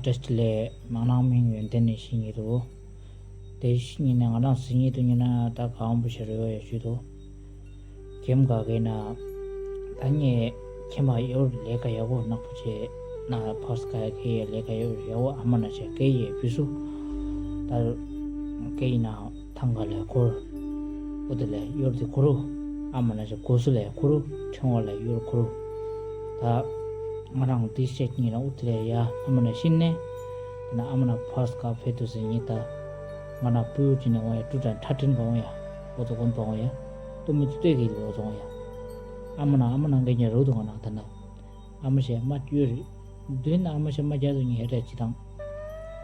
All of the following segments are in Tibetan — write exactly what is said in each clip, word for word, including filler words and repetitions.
བཀྲ་ཤིས་བདེ་ལེགས། ང་རང་མིང་ཡོན་ཏན་ནས་ཤིང་ཡིན་འདུག་དེ་ཤིང་ཡིན་ནས་ང་རང་སྲིད་ཉིད་དུ་ཉིན་ན་ད་གང་པོ་ཞེས་རེ་བ་ཡོད་ཞུས་འདུག་ཁྱིམ་ག་གེ་ན་ད་ངས་ཁྱིམ་མ་ཡོར་ལས་ཀ་ཡག་པོ་ནག་པོ་བྱས་ན་ཕག་ས་ག་གེ་ཡས་ལས་ཀ་ཡོར་ཡག་པོ་ཨ་མ་ན་ཞེས་སྐད་ཡས་བུ་སུ་ད་སྐད་ཡིན་ན། ཐང་ག་ལ་འཁོར། ཨོ་དེ་ལ་གཡོར་དེ་འཁོར། ཨ་མ་ན་ཞེས་གོ་སུ་ལ་འཁོར། ཕྲེང་བ་ལ་གཡོར་འཁོར། ད་ང་རང་དེ་བཤད་ཉིན་ཨོ་དེ་ལ་ཡ་ཨ་མ་ན་ཤིན་ནས། དེ་ན་ཨ་མ་ན་ཕར་སྐབས་ཕེ་ཏུ་སི་ཉི་ད། ང་ན་པུ་ཅི་ནས་འོང་ཡ་ཀྲུ་ཏྲ་ཁྲ་ཁྲིན་པ་འོང་ཡ། ཨོ་དོ་གོན་པ་འོང་ཡ། ཏོ་མི་ཏུ་ཏོས་གི་ལོ་འོང་ཡ། ཨ་མ་ན་ཨ་མ་ན་འགན་ཉེ་རོ་དུ་ང་ན་ད་ན། ཨ་མ་ཞེས་མ་བསྐྱོད་རེད། མདུན་ན་ཨ་མ་ཞེས་མ་རྒྱ་དུ་ཉེ་ཧེ་རེ་ཅི་དང་།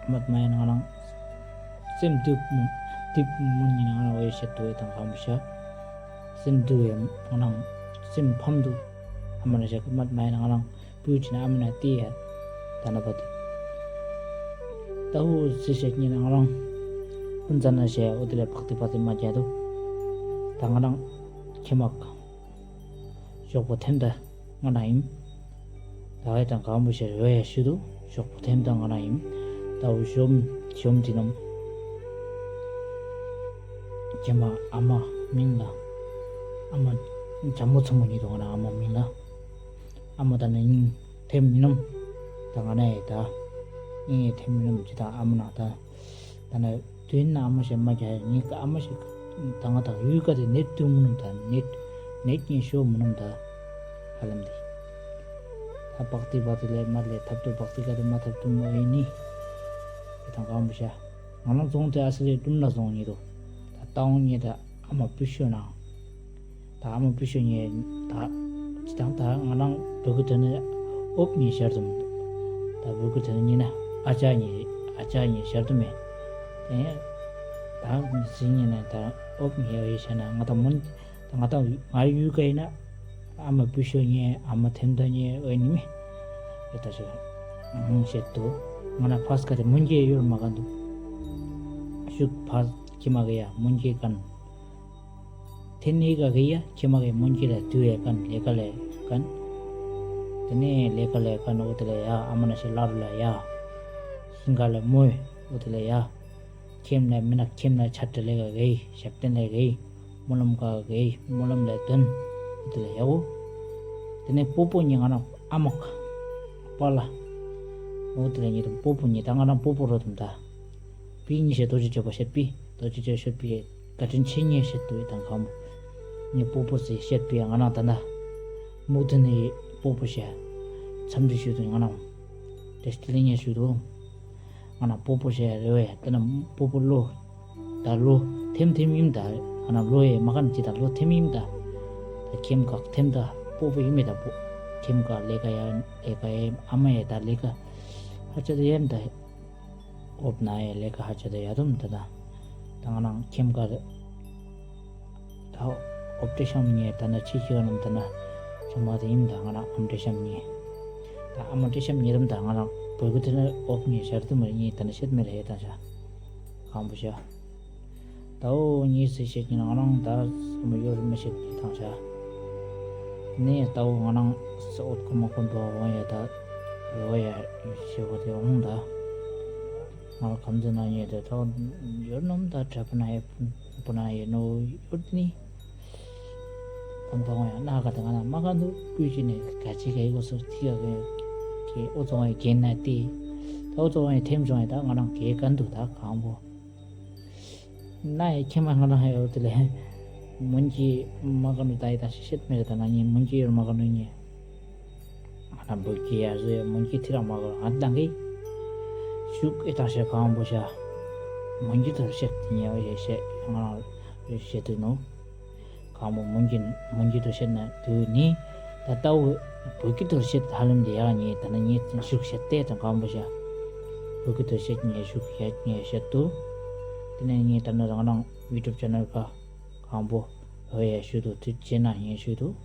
མ་མ་ཡན་ང་རང་། སེམས་སྡུག་མོ། སྡུག་མོ་ཉིན་ང་རང་འོས་ཤེས་དུ་དང་གང་མི་ཤ། སེམས་སྡུག་ཡང་ང་རང་། སེམས་ཕམ་དུ། ཨ་མ་ན་ཞེས་མ་མ་ཡན་ང་རང་། པུས་ཅི་ན་ཨ་མ་ན་ཏི་ཡ། ད་ན་པ་དུ། ད་ཧུ་སི་ཤེས་ཉིན་ང་རང་། ཀུན་ཙ་ན་ཞེས་འོ་དེ་ལས་བག་ཏི་བག་ཏི་མ་རྒྱ་དུ། ད་ང་རང་། ཁྱེད་མ། ཞོགས་པ་ཐེམ་ད་ང་ན་ཡིན། ད་ཨེ་དང་གང་བུ་ཤེར་ཡོད་ཡ་ཞུ་དུ་ཞོགས་པ་ཐེམ་ད་ང་ན་ཡིན། ད་འུ་ཞོམ་ཞོམ་དི་ནམ། ཁྱེད་མ་ཨ་མ་མིང་ལ། ཨ་མ་ཇ་མོ་ཚོ་མོ་ཉིད་དུ་ང་ན་ཨ་མ་མིང་ལ། ཨ་མ་ད་ན་ཡིན་ཐེམ་ཡིན་ནམ། ད་ང་ན་ཡེ་ད། ཡིན་ཡེ་ཐེམ་ཡིན་ནམ་ཇི་ད་ཨ་མ་ན་ད། ད་ན། དུས་ན་ཨ་མ་ཞེས་མ་རྒྱ་ཡ་ཉིད་ཀ་ཨ་མ་ཞེས་ད་ང་དང་ཡུལ་ཀ་དེ་ནེ་ཏུ་མུ་ནམ་ད་ནེ་ནེ་ཉིན་ཤོ་མུ་ནམ་ད་ཧ་ལམ་དེ། ད་བག་ཏི་བག་ཏི་ལས་མ་ལས་ཐབ་ཏུ་བག་ཏི་ཀ་དེ་མ་ཐབ་ཏུ་མོ་ཨེ་ནི་དེ་དང་གང་བུ་ཤ་ང་རང་རྫོང་དེ་ཨ་སི་ལེ་ཏུམ་ལ་རྫོང་ཉིད་དོ། ད་ཏའོང་ཉིད་ད་ཨ་མ་པུ་ཤོ་ན། ད་ཨ་མ་པུ་ཤོ་ཉེ་ད། ཅི་དང་ད་ང་རང་བུ་གུ་དོན་ནི་ཨོབ་ཉེ་ཤར་དུམ། ད་བུ་གུ་དོན་ཉེ་ན་ཨ་ཅག་ཉེ་ཨ་ཅག་ཉེ་ཤར་དུམ་མེ། དེ་ད་ཟི་ཉེ་ན་ད་ཨོབ་ཉེ་ཨོ་ཡེ་ཤ་ན་ང་ད་མུན་ད་ང་ད་ང་ཡུལ་ག་ཡིན་ན་ཨ་མ་བུ་ཤོ་ཉེ་ཨ་མ་ཐེམ་ད་ཉེ་ཨོ་ནི་མེ། ཨེ་ད་ཤོ་ང་ཤེད་དོ། ང་ན་ཕ་སི་ཀ་དེ་མུན་གྱི་ཡོར་མ་ག་འདུག་ཤུག་ཕ་སི་ཀི་མ་ག་ཡ་མུན་གྱི་གན། དེ་ནས་ག་གི་ཡ་ཁྱེད་མ་གི་མོན་གྱི་ལ་དུས་ཡ་ཀན་ལས་ཀ་ལས་ཀན། དེ་ནས་ལས་ཀ་ལས་ཀན་འོ་དེ་ལ་ཡ་ཨ་མ་ན་ཤི་ལ་རུ་ལ་ཡ། ཤིང་ག་ལ་མོས་འོ་དེ་ལ་ཡ། ཁྱེམ་ལ་མི་ན་ཁྱེམ་ལ་ཆ་དྲི་ལས་ཀ་གི་ཞབས་བརྟན་ལས་གི་སྨོན་ལམ་ག་གི་སྨོན་ལམ་ལས་དོན་འོ་དེ་ལ་ཡ་འོ། དེ་ནས་སྤོ་སྤོ་ཉི་ང་ན་ཨ་མ་ཁ་པ་ལ། འོ་དེ་ལ་ཉི་དང་སྤོ་སྤོ་ཉི་ད་ང་ན་སྤོ་སྤོ་རོ་དུམ་ད། པི་ཉི་ཤེ་རྡོ་རྗེ་བྱེད་པ་བཤད་པི་རྡོ་རྗེ་བྱེད་བཤད་པི་བཀའ་དྲིན་ཆེ་ཉེ་བཤད་དུ་དང་གམ། ཉེ་སྤོ་སྤོ་ཟེར་བཤད་པི་ང་ན་ད་ན། མུ་དུ་ནི་སྤོ་སྤོ་བཤད། འཚམས་འདྲི་ཞུ་དུ་ང་ན། དེ་སྟི་ལི་ཉེ་ཞུ་དུ། ང་ན་སྤོ་སྤོ་བཤད་རེ་བས་ད་ན་སྤོ་སྤོ་ལོ། ད་ལོ་ཐེམ་ཐེམ་ཡིན་ད། ང་ན་ལོ་ཡེ་མ་གན་ཅི་ད་ལོ་ཐེམ་ཡིན་ད། ད་ཁྱེམ་གག་ཐེམ་ད་སྤོ་སྤོ་ཡིན་མེད་ད་སྤོ། ཁྱེམ་ག་ལས་ཀ་ཡ་ལས་ཀ་ཡེ་ཨ་མ་ཡེ་ད་ལས་ཀ་ཧ་ཅ་ད་ཡེ་ད། ཨོབ་ན་ཡེ་ལས་ཀ་ཧ་ཅ་དེ་ཡ་དུམ་དེ་དང་། ད་ང་རང་ཁྱིམ་ཀ་རེ། ད་ཨོབ་ཏྲེ་ཤམ་ཉེ་ད་ན་ཆི་ཆི་ག་ནམ་དེ་ན་ཆུང་མ་དེ་ཡིན་ད་ང་རང་ཨམ་ཏྲེ་ཤམ་ཉེ། ད་ཨམ་ཏྲེ་ཤམ་ཉེ་དུམ་ད་ང་རང་བོད་གི་དེ་ན་ཨོབ་ཉེ་ཤར་དུ་མ་ཉེ་ད་ན་ཤེད་མེ་རེ་ད་ཤ། གང་བུ་ཤ། ད་འོ་ཉེ་སི་ཤེད་ཉེ་ང་རང་ད་སུ་མ་ཡོ་རུ་མ་ཤེད་ཉེ་ཐང་ཤ། ནས་ལྟ་བུ་ང་རང་ས་འོད་ཁོ་མ་ཁོ་འདུག་འོང་ཡ་ད་རེ་བ་ཡ་ཞེ་བོ་དེ་འོང་ད། ང་ལ་གམ་ཚོད་ན་ཉེ་དེ་ཐོག་ཡོད་ནམ་ད་དྲ་པ་ན་ཡ་པུ་ན་ཡ་ནོ་ཡོད་ནི། གམ་ཐོག་ཡ་ན་ག་ད་ང་ན་མ་ག་འདུག་ཀུ་ཅི་ནས་ག་ཅི་ག་ཡི་གོ་སོ་ཐི་ག་གི་ཨོ་ཚོང་ཡ་གེ་ན་ཏི། ད་ཨོ་ཚོང་ཡ་ཐེམ་བྱུང་ཡ་ད་ང་རང་གེ་ག་འདུག་ད་གང་བོ། ན་ཡ་ཁྱེད་མ་ང་རང་ཧ་ཡོད་དེ་ལས། མུན་གྱི་མ་ག་ནུ་ད་ཡི་ད་ཤི་ཤེད་མེད་ད་ན་ཉིན་མུན་གྱི་ཡོད་མ་ག་ནུ་ཉིན། ང་རང་བུ་གི་ཡ་ཟོ་ཡ་མུན་གྱི་ཐི་ར་མ་ག་ང་ད་གི་ཤུགས་ཨེ་ད་ཤེད་གང་བོ་ཤ། མུན་གྱི་ཐོར་ཤེད་དེ་ཉེ་བ་ཡེ་ཤེད་ང་རང་ཡེ་ཤེད་དུ་ནུ། གང་བོ་མུན་གྱི་མུན་གྱི་ཐོར་ཤེད་ན་དུ་ནི། ད་ལྟ་བུ་བུ་གི་ཐོར་ཤེད་ཧ་ལམ་དེ་ཡག་ཉེ་ད་ན་ཉེ་ཤུགས་ཤེད་ཏེ་དང་གང་བོ་ཤ། བུ་གི་ཐོར་ཤེད་ཉེ་ཤུགས་ཤེད་ཉེ་ཤེད་དུ། དེ་ནས་ཉེ་ད་ན་རང་རང་ཡུ་ཊུབ་ཆེ་ནལ་ཁ་གང་བོ་ཧོ་ཡ་ཤུ་དུ་དུ་ཅེ་ན་ཉེ་ཤུ་དུ།